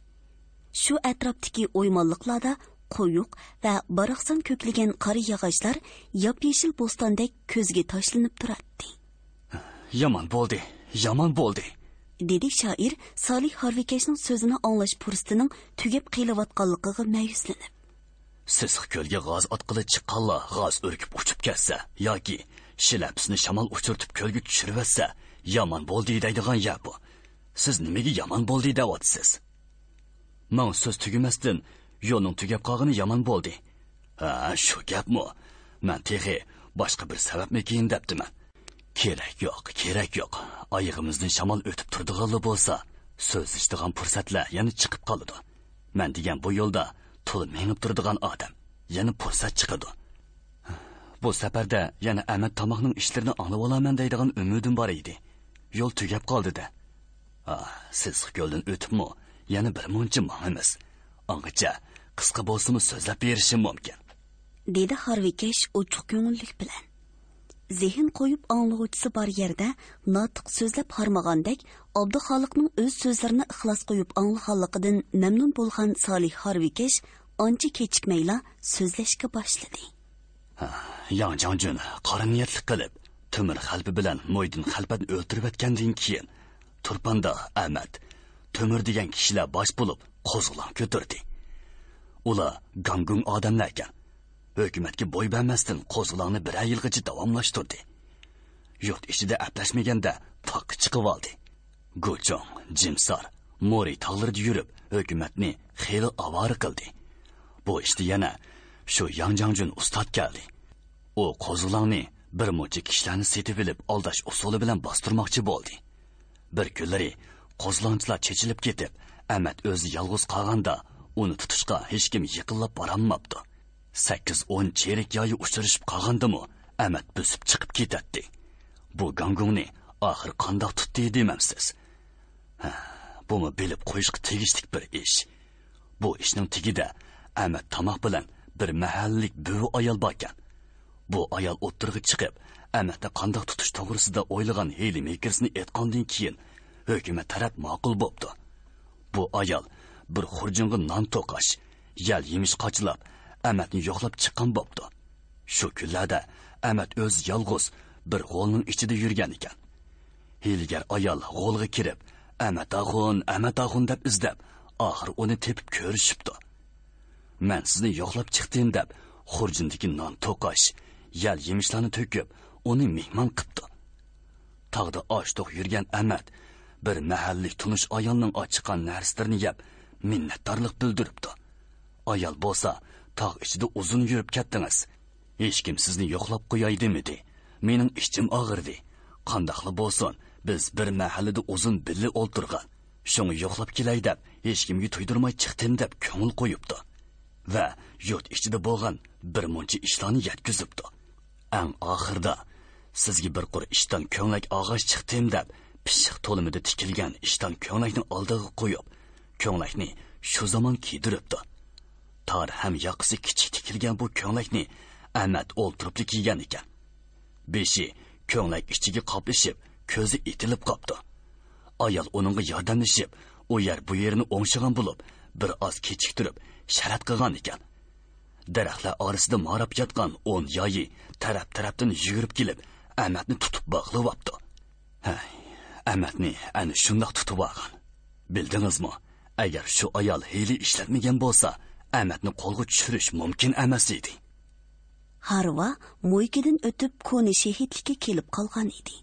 شۇ ئەتراپتىكى ئويمانلىقلاردا قويۇق ۋە باراقسان كۆكلىگەن قارا ياغاچلار ياپيېشىل بوستاندەك كۆزگە تاشلىنىپ تۇراتتى. يامان بولدى، يامان بولدى، دېدى شائىر سالىھ ھارۋىكەشنىڭ سۆزىنى ئاڭلاش پۇرسىتىنىڭ تۈگەپ قېلىۋاتقانلىقىغا مەيۈسلىنىپ. سېسىق كۆلگە غاز ئاتقىلى چىققانلار غاز ئۈركۈپ ئۇچۇپ كەتسە ياكى شىلەپىسىنى شامال ئۇچۇرتۇپ كۆلگە چۈشۈرۈۋەتسە، يامان بولدى دەيدىغان يا بۇ؟ سىز نېمىگە يامان بولدى دەۋاتىسىز؟ ماڭا سۆز تۈگىمەستىن، يولنىڭ تۈگەپ قالغىنى يامان بولدى. ھە، شۇ گەپمۇ؟ مەن تېخى باشقا بىر سەۋەبمىكىن دەپتىمەن. كېرەك يوق، كېرەك يوق. ئايىغىمىزدىن شامال ئۆتۈپ تۇرىدىغانلا بولسا، سۆزلىشىدىغان پۇرسەتلەر يەنە چىقىپ قالىدۇ. مەن دېگەن بۇ يولدا تولا مېڭىپ تۇرىدىغان ئادەم، يەنە پۇرسەت چىقىدۇ. بۇ سەپەردە يەنە ئەمەت تاماقنىڭ ئىشلىرىنى ئاڭلىۋالارمەن دەيدىغان ئۈمىدىم بار ئىدى. يول تۈگەپ قالدى-دە. ئاھ، سېسىق كۆلدىن ئۆتۈپمۇ يەنە بىر مۇنچە ماڭىمىز. ئاڭغىچە قىسقا بولسىمۇ سۆزلەپ بېرىشىم مۇمكىن، دېدى ھارۋىكەش ئوچۇق كۆڭۈللۈك بىلەن. زېھىن قويۇپ ئاڭلىغۇچىسى بار يەردە ناتىق سۆزلەپ ھارمىغاندەك، ئابدۇخالىقنىڭ ئۆز سۆزلىرىنى ئىخلاس قويۇپ ئاڭلىغانلىقىدىن مەمنۇن بولغان سالىھ ھارۋىكەش ئانچە كېچىكمەيلا سۆزلەشكە باشلىدى. ياڭ جاڭجۈن قارا نىيەتلىك قىلىپ، تۆمۈر خەلپە بىلەن مويدىن خەلپەتنى ئۆلتۈرۈۋەتكەندىن كېيىن، تۇرپاندا ئەمەت، تۆمۈر دېگەن كىشىلەر باش بولۇپ قوزغىلاڭ كۆتۈردى. ئۇلار گاڭگۇڭ ئادەملەركەن. ھۆكۈمەتكە بوي بەرمەستىن قوزغىلاڭنى بىرەر يىلغىچە داۋاملاشتۇردى. يۇرت ئىچىدە ئەپلەشمىگەندە تاغقا چىقىۋالدى. گۇچۇڭ، جىمسار، مورى تاغلىرىدا يۈرۈپ، ھۆكۈمەتنى خېلى ئاۋارە قىلدى. بۇ ئىشتا يەنە شۇ ياڭ جاڭجۈن ئۇستات كەلدى. ئۇ قوزغىلاڭنى بىر مۇنچە كىشىلەرنى سېتىۋېلىپ ئالداش ئۇسۇلى بىلەن باستۇرماقچى بولدى. بىر كۈنلىرى قوزغىلاڭچىلار چېچىلىپ كېتىپ، ئەمەت ئۆزى يالغۇز قالغاندا، ئۇنى تۇتۇشقا ھېچكىم يېقىنلاپ بارالماپتۇ. سەككىز ئون چېرىك يايى ئۇچرىشىپ قالغاندىمۇ، ئەمەت بۆسۈپ چىقىپ كېتەتتى. بۇ گاڭگۇڭنى ئاخىر قانداق تۇتتى دېمەمسىز؟ ھە، بۇمۇ بىلىپ قويۇشقا تېگىشلىك بىر ئىش. بۇ ئىشنىڭ تېگىدە ئەمەت تاماق بىلەن بىر مەھەللىلىك بۈۋى ئايال باركەن. بۇ ئايال ئوتتۇرىغا چىقىپ، ئەمەتنى قانداق تۇتۇش توغرىسىدا ئويلىغان ھىيلە-مىكرىسىنى ئېيتقاندىن كېيىن، ھۆكۈمەت تەرەپ ماقۇل بوپتۇ. بۇ ئايال بىر خۇرجۇنغا نان توقاش، يەل-يېمىش قاچىلاپ، ئەمەتنى يوقلاپ چىققان بوپتۇ. شۇ كۈنلەردە ئەمەت ئۆزى يالغۇز بىر غولنىڭ ئىچىدە يۈرگەن ئىكەن. ھىيلىگەر ئايال غولغا كىرىپ، «ئەمەت ئاخۇن، ئەمەت ئاخۇن» دەپ ئىزدەپ، ئاخىرى ئۇنى تېپىپ كۆرۈشۈپتۇ. «مەن سىزنى يوقلاپ چىقتىم» دەپ، خۇرجۇندىكى نان توقاش، يەل-يېمىشلارنى تۆكۈپ، ئۇنى مېھمان قىپتۇ. تاغدا ئاچ-توق يۈرگەن ئەمەت بىر مەھەللىلىك تونۇش ئايالنىڭ ئاچىقان نەرسىلىرىنى يەپ، مىننەتدارلىق بىلدۈرۈپتۇ. ئايال بولسا، «تاغ ئىچىدە ئۇزۇن يۈرۈپ كەتتىڭىز. ھېچكىم سىزنى يوقلاپ قوياي دېمىدى. مېنىڭ ئىچىم ئاغرىدى. قانداقلا بولسۇن، بىز بىر مەھەللىدە ئۇزۇن بىللە ئولتۇرغان. شۇڭا يوقلاپ كېلەي دەپ، ھېچكىمگە تۇيدۇرماي چىقتىم» دەپ كۆڭۈل قويۇپتۇ. ۋە يۇرت ئىچىدە بولغان بىر مۇنچە ئىشلارنى يەتكۈزۈپتۇ. ئەڭ ئاخىرىدا، «سىزگە بىر قۇر ئىشتان كۆڭلەك ئالغاچ چىقتىم» دەپ، پىششىق تولىمىدا تىكىلگەن ئىشتان كۆڭلەكنى ئالدىغا قويۇپ، كۆڭلەكنى شۇ زامان كىيدۈرۈپتۇ. تار ھەم ياقىسى كىچىك تىكىلگەن بۇ كۆڭلەكنى ئەمەت ئولتۇرۇپلا كىيگەن ئىكەن. بېشى كۆڭلەك ئىچىگە قاپلىشىپ، كۆزى ئېتىلىپ قاپتۇ. ئايال ئۇنىڭغا ياردەملىشىپ، ئۇ يەر بۇ يېرىنى ئوڭشىغان بولۇپ، بىر ئاز كېچىكتۈرۈپ شەرەت قىلغان ئىكەن. دەرەخلەر ئارىسىدا ماراپ ياتقان ئون يايى تەرەپ-تەرەپتىن يۈگۈرۈپ كېلىپ، ئەمەتنى تۇتۇپ باغلىۋاپتۇ. ھەي، ئەمەتنى ئەنە شۇنداق تۇتۇۋالغان. بىلدىڭىزمۇ؟ ئەگەر شۇ ئايال ھىيلە ئىشلەتمىگەن بولسا، ئەمەتنى قولغا چۈشۈرۈش مۇمكىن ئەمەس ئىدى. ھارۋا مويكىدىن ئۆتۈپ، كونا شېھىتلىككە كېلىپ قالغان ئىدى.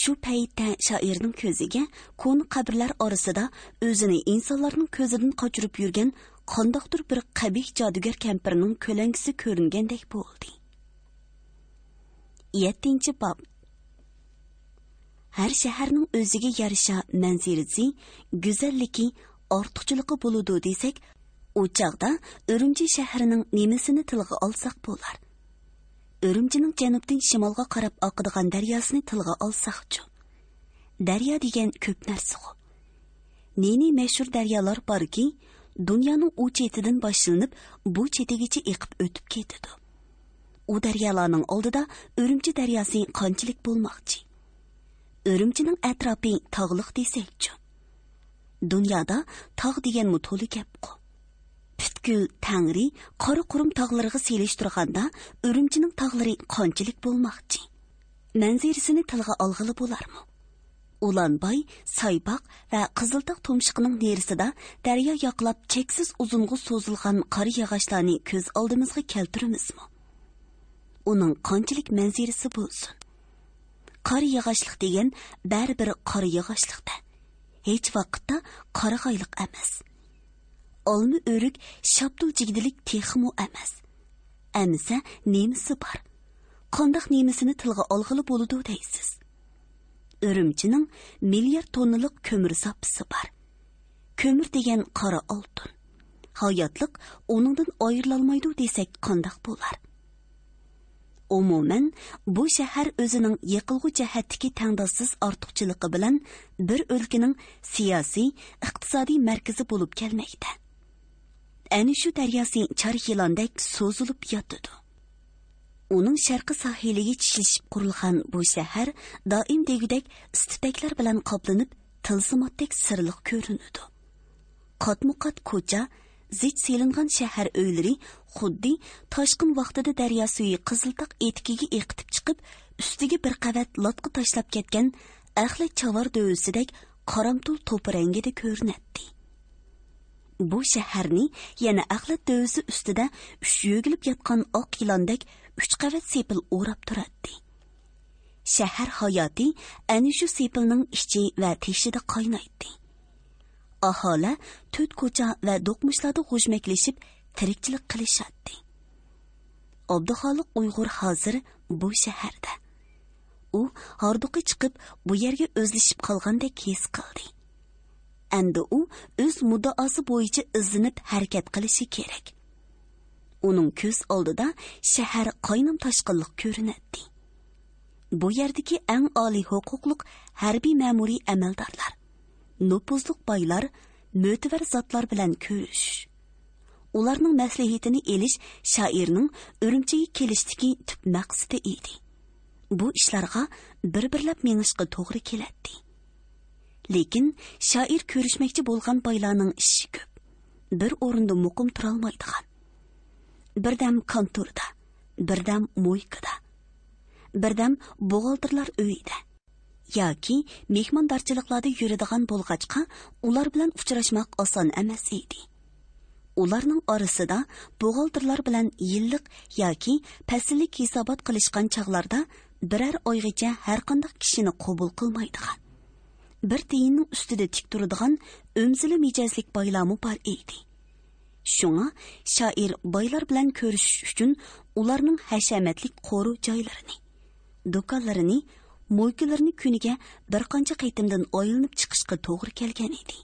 شۇ پەيتتە شائىرنىڭ كۆزىگە كونا قەبرىلەر ئارىسىدا ئۆزىنى ئىنسانلارنىڭ كۆزىدىن قاچۇرۇپ يۈرگەن قانداقتۇر بىر قەبىھ جادۇگەر كەمپىرنىڭ كۆلەڭگىسى كۆرۈنگەندەك بولدى. يەتتىنچى باب. ھەر شەھەرنىڭ ئۆزىگە يارىشا مەنزىرىسى، گۈزەللىكى، ئارتۇقچىلىقى بولىدۇ دېسەك، ئۇ چاغدا ئۈرۈمچى شەھىرىنىڭ نېمىسىنى تىلغا ئالساق بولار؟ ئۈرۈمچىنىڭ جەنۇبتىن شىمالغا قاراپ ئاقىدىغان دەرياسىنى تىلغا ئالساقچۇ؟ دەريا دېگەن كۆپ نەرسىغۇ. نى-نى مەشھۇر دەريالار باركى، دۇنيانىڭ ئۇ چېتىدىن باشلىنىپ، بۇ چېتىگىچە ئېقىپ ئۆتۈپ كېتىدۇ. ئۇ دەريالارنىڭ ئالدىدا ئۈرۈمچى دەرياسى قانچىلىك بولماقچى؟ ئۈرۈمچىنىڭ ئەتراپى تاغلىق دېسەكچۇ؟ دۇنيادا تاغ دېگەنمۇ تولا گەپقۇ. پۈتكۈل تەڭرى قارا قۇرۇم تاغلىرىغا سېلىشتۇرغاندا، ئۈرۈمچىنىڭ تاغلىرى قانچىلىك بولماقچى؟ مەنزىرىسىنى تىلغا ئالغىلى بولارمۇ؟ ئۇلانباي، سايباق ۋە قىزىلتاغ تۇمشۇقىنىڭ نېرىسىدا دەريا ياقىلاپ چەكسىز ئۇزۇنغا سوزۇلغان قارا ياغاچلارنى كۆز ئالدىمىزغا كەلتۈرىمىزمۇ؟ ئۇنىڭ قانچىلىك مەنزىرىسى بولسۇن، قارا ياغاچلىق دېگەن بەرىبىر قارا ياغاچلىق-دە، ھېچ ۋاقىتتا قارىغايلىق ئەمەس. ئالما ئۆرۈك، شاپتۇل جىگدىلىك تېخىمۇ ئەمەس. ئەمىسە نېمىسى بار؟ قانداق نېمىسىنى تىلغا ئالغىلى بولىدۇ دەيسىز؟ ئۈرۈمچىنىڭ مىليارد توننىلىق كۆمۈر زاپىسى بار. كۆمۈر دېگەن قارا ئالتۇن. ھاياتلىق ئۇنىڭدىن ئايرىلالمايدۇ دېسەك قانداق بولار؟ ئومۇمەن، بۇ شەھەر ئۆزىنىڭ يېقىلغۇ جەھەتتىكى تەڭداشسىز ئارتۇقچىلىقى بىلەن بىر ئۆلكىنىڭ سىياسىي، ئىقتىسادىي مەركىزى بولۇپ كەلمەكتە. ئەنە شۇ دەرياسى چار يىلاندەك سوزۇلۇپ ياتىدۇ. ئۇنىڭ شەرقىي ساھىلىگە چىشلىشىپ قۇرۇلغان بۇ شەھەر دائىم دېگۈدەك ئىس-تۈتەكلەر بىلەن قاپلىنىپ، تىلسىماتتەك سىرلىق كۆرۈنىدۇ. قاتمۇ قات كوچا، زىچ سېلىنغان شەھەر ئۆيلىرى خۇددى تاشقىن ۋاقتىدا دەريا سۈيى قىزىلتاق ئېتىكىگە ئېقىتىپ چىقىپ، ئۈستىگە بىر قەۋەت لاتقا تاشلاپ كەتكەن ئەخلەت چاۋار دۆۋىسىدەك قارامتۇل توپا رەڭگىدە كۆرۈنەتتى. بۇ شەھەرنى يەنە ئەخلەت دۆۋىسى ئۈستىدە ئۈچ يۆگىلىپ ياتقان ئاق يىلاندەك ئۈچ قەۋەت سېپىل ئوراپ تۇراتتى. شەھەر ھاياتى ئەنە شۇ سېپىلنىڭ ئىچى ۋە تېشىدا قاينايتتى. ئاھالە تۆت كوچا ۋە دوقمۇشلاردا غۇژمەكلىشىپ تىرىكچىلىك قىلىشاتتى. ئابدۇخالىق ئۇيغۇر ھازىر بۇ شەھەردە. ئۇ ھاردۇقى چىقىپ، بۇ يەرگە ئۆزلىشىپ قالغاندەك ھېس قىلدى. ئەمدى ئۇ ئۆز مۇددىئاسى بويىچە ئىزدىنىپ ھەرىكەت قىلىشى كېرەك. ئۇنىڭ كۆز ئالدىدا شەھەر قاينام تاشقىنلىق كۆرۈنەتتى. بۇ يەردىكى ئەڭ ئالىي ھوقۇقلۇق ھەربىي مەمۇرىي ئەمەلدارلار، نوپۇزلۇق بايلار، مۆتىۋەر زاتلار بىلەن كۆرۈشۈش، ئۇلارنىڭ مەسلىھىتىنى ئېلىش شائىرنىڭ ئۈرۈمچىگە كېلىشتىكى تۈپ مەقسىتى ئىدى. بۇ ئىشلارغا بىر-بىرلەپ مېڭىشقا توغرا كېلەتتى. لېكىن شائىر كۆرۈشمەكچى بولغان بايلارنىڭ ئىشى كۆپ. بىر ئورۇندا مۇقىم تۇرالمايدىغان. بىردەم كانتوردا، بىردەم مويكىدا، بىردەم بوغالتىرلار ئۆيىدە ياكى مېھماندارچىلىقلاردا يۈرىدىغان بولغاچقا، ئۇلار بىلەن ئۇچراشماق ئاسان ئەمەس ئىدى. ئۇلارنىڭ ئارىسىدا بوغالتىرلار بىلەن يىللىق ياكى پەسىللىك ھېسابات قىلىشقان چاغلاردا بىرەر ئايغىچە ھەرقانداق كىشىنى قوبۇل قىلمايدىغان، بىر تىيىننىڭ ئۈستىدە تىك تۇرىدىغان ئۆمزىلە مىجەزلىك بايلارمۇ بار ئىدى. شۇڭا شائىر بايلار بىلەن كۆرۈشۈش ئۈچۈن ئۇلارنىڭ ھەشەمەتلىك قورۇ جايلىرىنى، دۇكانلىرىنى، مويكىلىرىنى كۈنىگە بىر قانچە قېتىمدىن ئايلىنىپ چىقىشقا توغرا كەلگەن ئىدى.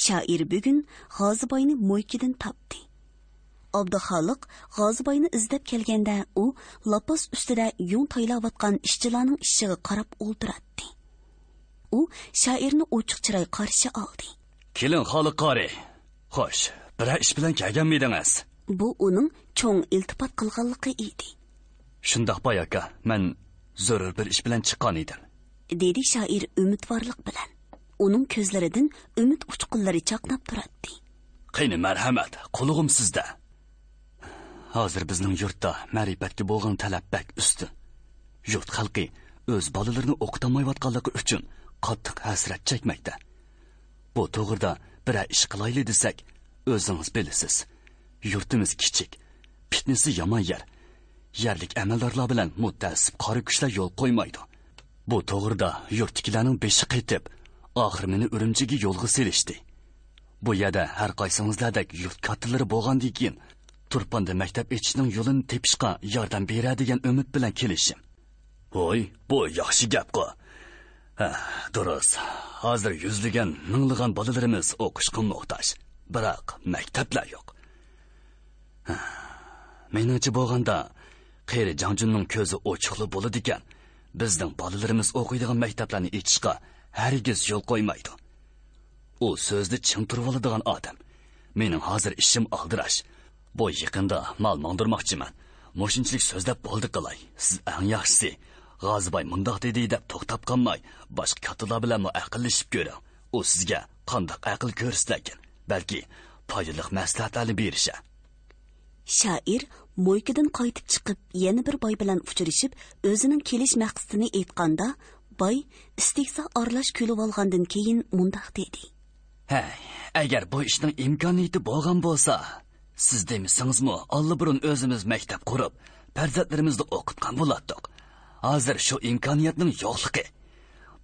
شائىر بۈگۈن غازىباينى مويكىدىن تاپتى. ئابدۇخالىق غازىباينى ئىزدەپ كەلگەندە، ئۇ لاپاس ئۈستىدە يۇڭ تايلاۋاتقان ئىشچىلارنىڭ ئىشىغا قاراپ ئولتۇراتتى. ئۇ شائىرنى ئوچۇق چىراي قارشى ئالدى. كېلىڭ، خالىق قارى. خوش، بىرەر ئىش بىلەن كەلگەنمىدىڭىز؟ بۇ ئۇنىڭ چوڭ ئىلتىپات قىلغانلىقى ئىدى. شۇنداق، باي ئاكا، مەن زۆرۈر بىر ئىش بىلەن چىققان ئىدىم، دېدى شائىر ئۈمىدۋارلىق بىلەن. ئۇنىڭ كۆزلىرىدىن ئۈمىد ئۇچقۇنلىرى چاقناپ تۇراتتى. قېنى، مەرھەمەت، قۇلىقىم سىزدە. ھازىر بىزنىڭ يۇرتتا مەرىپەتكە بولغان تەلەپ بەك ئۈستۈن. يۇرت خەلقى ئۆز بالىلىرىنى ئوقۇتالمايۋاتقانلىقى ئۈچۈن قاتتىق ھەسرەت چەكمەكتە. بۇ توغرىدا بىرەر ئىش قىلايلى دېسەك، ئۆزىڭىز بىلىسىز، يۇرتىمىز كىچىك، پىتنىسى يامان يەر. يەرلىك ئەمەلدارلار بىلەن مۇتەئەسسىپ قارا كۈچلەر يول قويمايدۇ. بۇ توغرىدا يۇرتتىكىلەرنىڭ بېشى قېتىپ، ئاخىر مېنى ئۈرۈمچىگە يولغا سېلىشتى. بۇ يەردە ھەر قايسىڭىزلاردەك يۇرت كاتتىلىرى بولغاندىن كېيىن، تۇرپاندا مەكتەپ ئېچىشنىڭ يولىنى تېپىشقا ياردەم بېرەر دېگەن ئۈمىد بىلەن كېلىشىم. ھوي، بۇ ياخشى گەپقۇ. ھە، دۇرۇس. ھازىر يۈزلىگەن، مىڭلىغان بالىلىرىمىز ئوقۇشقا موھتاج. بىراق مەكتەپلەر يوق. مېنىڭچە بولغاندا، قېرى جاڭجۈننىڭ كۆزى ئوچۇقلا بولىدىكەن، بىزنىڭ بالىلىرىمىز ئوقۇيدىغان مەكتەپلەرنى ئېچىشقا ھەرگىز يول قويمايدۇ. ئۇ سۆزىدە چىڭ تۇرۇۋالىدىغان ئادەم. مېنىڭ ھازىر ئىشىم ئالدىراش. بۇ يېقىندا مال ماڭدۇرماقچىمەن. مۇشۇنچىلىك سۆزلەپ بولدى قىلاي. سىز ئەڭ ياخشىسى، غازىباي مۇنداق دېدى دەپ توختاپ قالماي، باشقا كاتتىلار بىلەنمۇ ئەقىللىشىپ كۆرۈڭ. ئۇ سىزگە قانداق ئەقىل كۆرسىتەركىن؟ بەلكى پايدىلىق مەسلىھەتلەرنى بېرىشە. شائىر مويكىدىن قايتىپ چىقىپ، يەنە بىر باي بىلەن ئۇچرىشىپ، ئۆزىنىڭ كېلىش مەقسىتىنى ئېيتقاندا، باي ئىستېھزا ئارىلاش كۈلۈۋالغاندىن كېيىن مۇنداق دېدى. ھەي، ئەگەر بۇ ئىشنىڭ ئىمكانىيىتى بولغان بولسا، سىز دېمىسىڭىزمۇ، ئاللىبۇرۇن ئۆزىمىز مەكتەپ قۇرۇپ، پەرزەنتلىرىمىزنى ئوقۇتقان بولاتتۇق. ھازىر شۇ ئىمكانىيەتنىڭ يوقلۇقى.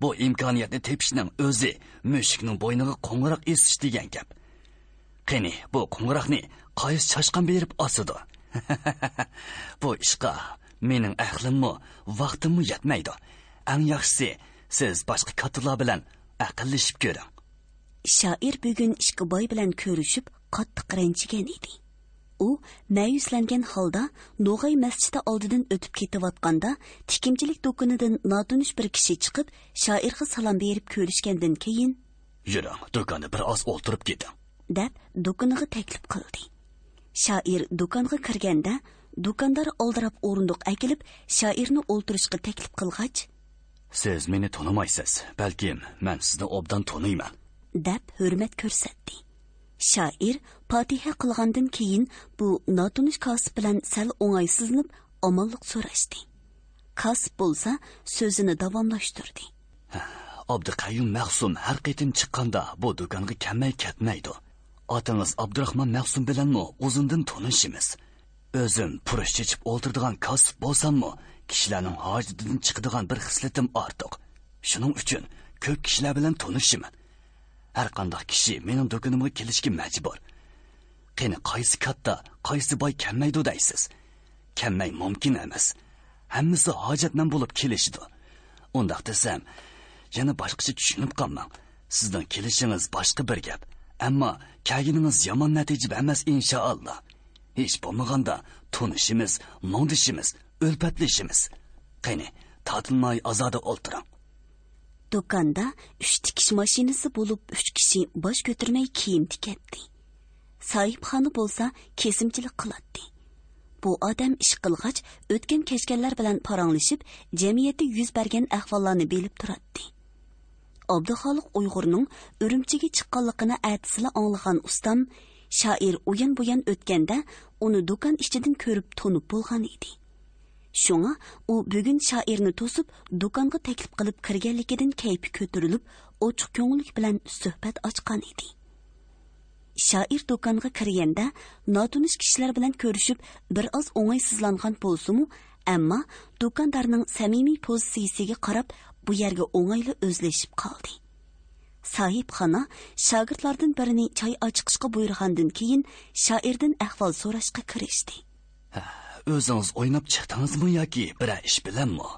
بۇ ئىمكانىيەتنى تېپىشنىڭ ئۆزى مۈشۈكنىڭ بوينىغا قوڭغۇراق ئېسىش دېگەن گەپ. قېنى، بۇ قوڭغۇراقنى قايسى چاشقان بېرىپ ئاسىدۇ؟ بۇ ئىشقا مېنىڭ ئەقلىممۇ، ۋاقتىممۇ يەتمەيدۇ. ئەڭ ياخشىسى، سىز باشقا كاتتىلار بىلەن ئەقىللىشىپ كۆرۈڭ. شائىر بۈگۈن ئىككى باي بىلەن كۆرۈشۈپ، قاتتىق رەنجىگەن ئىدى. ئۇ مەيۈسلەنگەن ھالدا نوغاي مەسچىتى ئالدىدىن ئۆتۈپ كېتىۋاتقاندا، تىككۈچىلىك دۇكىنىدىن ناتونۇش بىر كىشى چىقىپ، شائىرغا سالام بېرىپ كۆرۈشكەندىن كېيىن، يۈرۈڭ، دۇكاندا بىر ئاز ئولتۇرۇپ كېتىڭ، دەپ دۇكىنىغا تەكلىپ قىلدى. شائىر دۇكانغا كىرگەندە، دۇكاندار ئالدىراپ ئورۇندۇق ئەكېلىپ، شائىرنى ئولتۇرۇشقا تەكلىپ قىلغاچ، سىز مېنى تونۇمايسىز، بەلكىم مەن سىزنى ئوبدان تونۇيمەن، دەپ ھۆرمەت كۆرسەتتى. شائىر پاتىھە قىلغاندىن كېيىن، بۇ ناتونۇش كاسىپ بىلەن سەل ئوڭايسىزلىنىپ، ئامانلىق سوراشتى. كاسىپ بولسا سۆزىنى داۋاملاشتۇردى. ئابدۇقەييۇم مەخسۇم ھەر قېتىم چىققاندا بۇ دۇكانغا كەلمەي كەتمەيدۇ. ئاتىڭىز ئابدۇراخمان مەخسۇم بىلەنمۇ ئۇزۇندىن تونۇشىمىز. ئۆزۈم پۇرۇش چېچىپ ئولتۇرىدىغان كاسىپ بولساممۇ، كىشىلەرنىڭ ھاجىتىدىن چىقىدىغان بىر خىسلىتىم ئارتۇق. شۇنىڭ ئۈچۈن كۆپ كىشىلەر بىلەن تونۇشىمەن. ھەر قانداق كىشى مېنىڭ دۇكىنىمغا كېلىشكە مەجبۇر. قېنى، قايسى كاتتا، قايسى باي كەلمەيدۇ دەيسىز؟ كەلمەي مۇمكىن ئەمەس. ھەممىسى ھاجەتمەن بولۇپ كېلىشىدۇ. ئۇنداق دېسەم، يەنە باشقىچە چۈشىنىپ قالماڭ. سىزنىڭ كېلىشىڭىز باشقا بىر گەپ. ئەمما كەلگىنىڭىز يامان نەتىجە بەرمەس، ئىنشائاللا. ھېچ بولمىغاندا تونۇشىمىز، مۇڭدىشىمىز، ئۈلپەتلىشىمىز. قېنى، تارتىنماي ئازادە ئولتۇرۇڭ. دۇكاندا ئۈچ تىكىش ماشىنىسى بولۇپ، ئۈچ كىشى باش كۆتۈرمەي كىيىم تىكەتتى. ساھىبخانا بولسا كېسىمچىلىك قىلاتتى. بۇ ئادەم ئىش قىلغاچ، ئۆتكەن-كەچكەنلەر بىلەن پاراڭلىشىپ، جەمئىيەتتە يۈز بەرگەن ئەھۋاللارنى بىلىپ تۇراتتى. ئابدۇخالىق ئۇيغۇرنىڭ ئۈرۈمچىگە چىققانلىقىنى ئەتىسىلا ئاڭلىغان ئۇستام، شائىر ئۇيان-بۇيان ئۆتكەندە، ئۇنى دۇكان ئىچىدىن كۆرۈپ تونۇپ بولغان ئىدى. شۇڭا ئۇ بۈگۈن شائىرنى توسۇپ، دۇكانغا تەكلىپ قىلىپ كىرگەنلىكىدىن كەيپى كۆتۈرۈلۈپ، ئوچۇق كۆڭۈللۈك بىلەن سۆھبەت ئاچقان ئىدى. شائىر دۇكانغا كىرگەندە، ناتونۇش كىشىلەر بىلەن كۆرۈشۈپ، بىر ئاز ئوڭايسىزلانغان بولسىمۇ، ئەمما دۇكاندارنىڭ سەمىمىي پوزىتسىيىسىگە قاراپ، بۇ يەرگە ئوڭايلا ئۆزلىشىپ قالدى. ساھىبخانا شاگىرتلاردىن بىرىنى چاي ئاچىقىشقا بۇيرۇغاندىن كېيىن، شائىردىن ئەھۋال سوراشقا كىرىشتى. ئۆزىڭىز ئويناپ چىقتىڭىزمۇ ياكى بىرەر ئىش بىلەنمۇ؟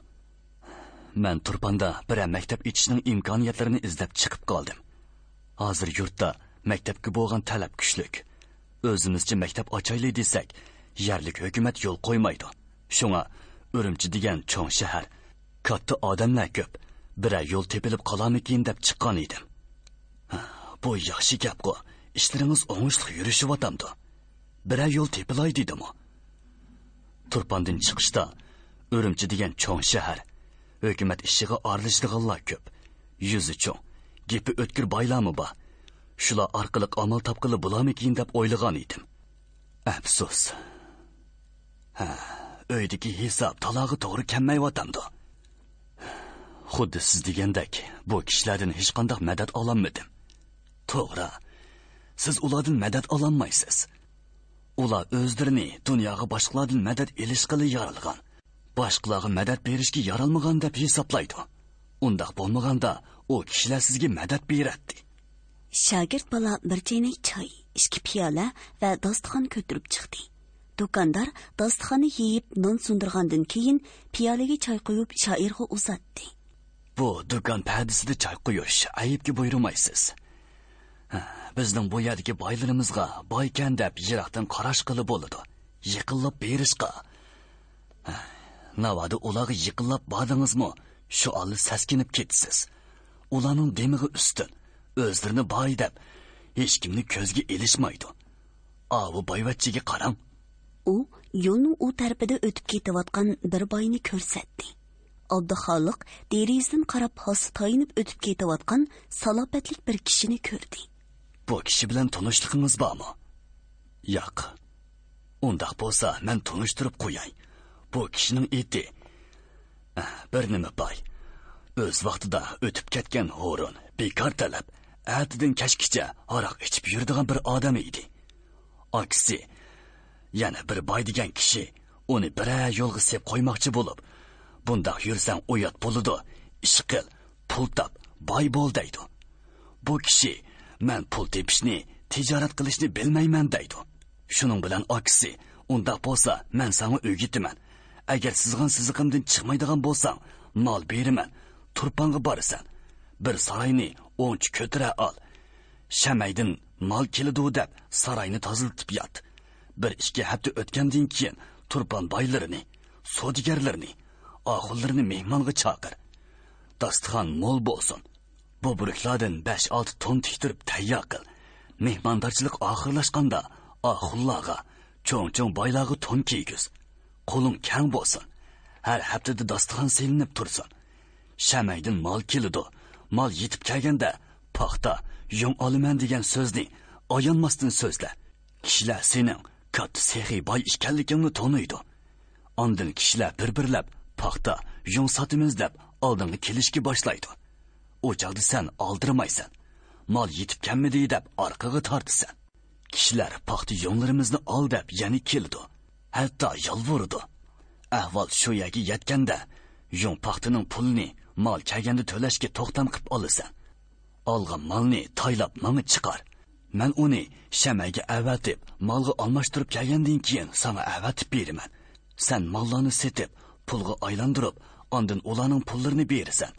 مەن تۇرپاندا بىرەر مەكتەپ ئېچىشنىڭ ئىمكانىيەتلىرىنى ئىزدەپ چىقىپ قالدىم. ھازىر يۇرتتا مەكتەپكە بولغان تەلەپ كۈچلۈك. ئۆزىمىزچە مەكتەپ ئاچايلى دېسەك، يەرلىك ھۆكۈمەت يول قويمايدۇ. شۇڭا ئۈرۈمچى دېگەن چوڭ شەھەر، كاتتا ئادەملەر كۆپ، بىرەر يول تېپىلىپ قالارمىكىن دەپ چىققان ئىدىم. بۇ ياخشى گەپقۇ، ئىشلىرىڭىز ئوڭۇشلۇق يۈرۈشۈۋاتامدۇ؟ بىرەر يول تېپىلاي دېدىمۇ؟ تۇرپاندىن چىقىشتا، ئۈرۈمچى دېگەن چوڭ شەھەر، ھۆكۈمەت ئىشىغا ئارىلىشىدىغانلار كۆپ. يۈزى چوڭ، گېپى ئۆتكۈر بايلارمۇ بار. شۇلار ئارقىلىق ئامال تاپقىلى بولارمىكىن دەپ ئويلىغان ئىدىم. ئەپسۇس. ھە، ئۆيدىكى ھېساب تالاغا توغرا كەلمەيۋاتامدۇ؟ خۇددى سىز دېگەندەك، بۇ كىشىلەردىن ھېچقانداق مەدەت ئالالمىدىم. توغرا، سىز ئۇلاردىن مەدەت ئالالمايسىز. ئۇلار ئۆزلىرىنى دۇنياغا باشقىلاردىن مەدەت ئېلىشقىلى يارالغان، باشقىلارغا مەدەت بېرىشكە يارالمىغان دەپ ھېسابلايدۇ. ئۇنداق بولمىغاندا، ئۇ كىشىلەر سىزگە مەدەت بېرەتتى. شاگىرت بالا بىر چەينەك چاي، ئىككى پىيالە ۋە داستىخان كۆتۈرۈپ چىقتى. دۇكاندار داستىخاننى يېيىپ، نان سۇندۇرغاندىن كېيىن، پىيالىگە چاي قۇيۇپ، شائىرغا ئۇزاتتى. بۇ دۇكان پەدىسىدە چاي قۇيۇش ئەيىبكە بۇيرۇمايسىز. ھە، بىزنىڭ بۇ يەردىكى بايلىرىمىزغا بايكەن دەپ يىراقتىن قاراشقىلى بولىدۇ. يېقىنلاپ بېرىشقا. ناۋادا ئۇلارغا يېقىنلاپ باردىڭىزمۇ، شۇ ئاللا سەسكىنىپ كېتىسىز. ئۇلارنىڭ دېمىغى ئۈستۈن، ئۆزلىرىنى باي دەپ، ھېچكىمنى كۆزگە ئېلىشمايدۇ. ئاۋۇ بايۋەچچىگە قاراڭ. ئۇ يولنىڭ ئۇ تەرىپىدە ئۆتۈپ كېتىۋاتقان بىر باينى كۆرسەتتى. ئابدۇخالىق دېرىزىدىن قاراپ ھاسا تايىنىپ ئۆتۈپ كېتىۋاتقان سالاپەتلىك بىر كىشىنى كۆردى. بۇ كىشى بىلەن تونۇشلۇقىڭىز بارمۇ؟ ياق. ئۇنداق بولسا، مەن تونۇشتۇرۇپ قوياي. بۇ كىشىنىڭ ئېتى، بىر نېمە باي. ئۆز ۋاقتىدا ئۆتۈپ كەتكەن ھورۇن، بىكار تەلەپ، ئەتىدىن كەچكىچە ھاراق ئىچىپ يۈرىدىغان بىر ئادەم ئىدى. ئاكىسى، يەنە بىر باي دېگەن كىشى ئۇنى بىرەر يولغا سېپ قويماقچى بولۇپ، بۇنداق يۈرسەڭ ئۇيات بولىدۇ، ئىش قىل، پۇل تاپ، باي بول دەيدۇ. بۇ كىشى، مەن پۇل تېپىشنى، تىجارەت قىلىشنى بىلمەيمەن دەيدۇ. شۇنىڭ بىلەن ئاكىسى، ئۇنداق بولسا مەن ساڭا ئۆگىتىمەن. ئەگەر سىزغان سىزىقىمدىن چىقمايدىغان بولساڭ، مال بېرىمەن، تۇرپانغا بارىسەن. بىر ساراينى ئوڭچە كۆتۈرە ئال. شەمەيدىن مال كېلىدۇ دەپ ساراينى تازىلىتىپ يات. بىر ئىككى ھەپتە ئۆتكەندىن كېيىن تۇرپان بايلىرىنى، سودىگەرلىرىنى، ئاخۇنلىرىنى مېھمانغا چاقىر. داستىخان مول بولسۇن. بوبۇرۇكلاردىن بەش-ئالتە تون تىكتۈرۈپ تەييار قىل. مېھماندارچىلىق ئاخىرلاشقاندا ئاخۇنلارغا، چوڭ-چوڭ بايلارغا تون كىيگۈز. قولۇڭ كەڭ بولسۇن. ھەر ھەپتىدە داستىخان سېلىنىپ تۇرسۇن. شەمەيدىن مال كېلىدۇ. مال يېتىپ كەلگەندە، پاختا، يۇڭ ئالىمەن دېگەن سۆزنى ئايانماستىن سۆزلە. كىشىلەر سېنىڭ كاتتا سېخىي باي ئىكەنلىكىڭنى تونۇيدۇ. ئاندىن كىشىلەر بىر-بىرلەپ پاختا، يۇڭ ساتىمىز دەپ ئالدىڭغا كېلىشكە باشلايدۇ. ئۇ چاغدا سەن ئالدىرىمايسەن. مال يېتىپ كەلمىدى دەپ ئارقىغا تارتىسەن. كىشىلەر پاختا يۇڭلىرىمىزنى ئال دەپ يەنە كېلىدۇ. ھەتتا يالۋۇرىدۇ. ئەھۋال شۇ يەرگە يەتكەندە، يۇڭ پاختىنىڭ پۇلىنى مال كەلگەندە تۆلەشكە توختام قىپ ئالىسەن. ئالغان مالنى تايلاپ ماڭا چىقار. مەن ئۇنى شەمەيگە ئەۋەتىپ، مالغا ئالماشتۇرۇپ كەلگەندىن كېيىن ساڭا ئەۋەتىپ بېرىمەن. سەن ماللارنى سېتىپ، پۇلغا ئايلاندۇرۇپ، ئاندىن ئۇلارنىڭ پۇللىرىنى بېرىسەن.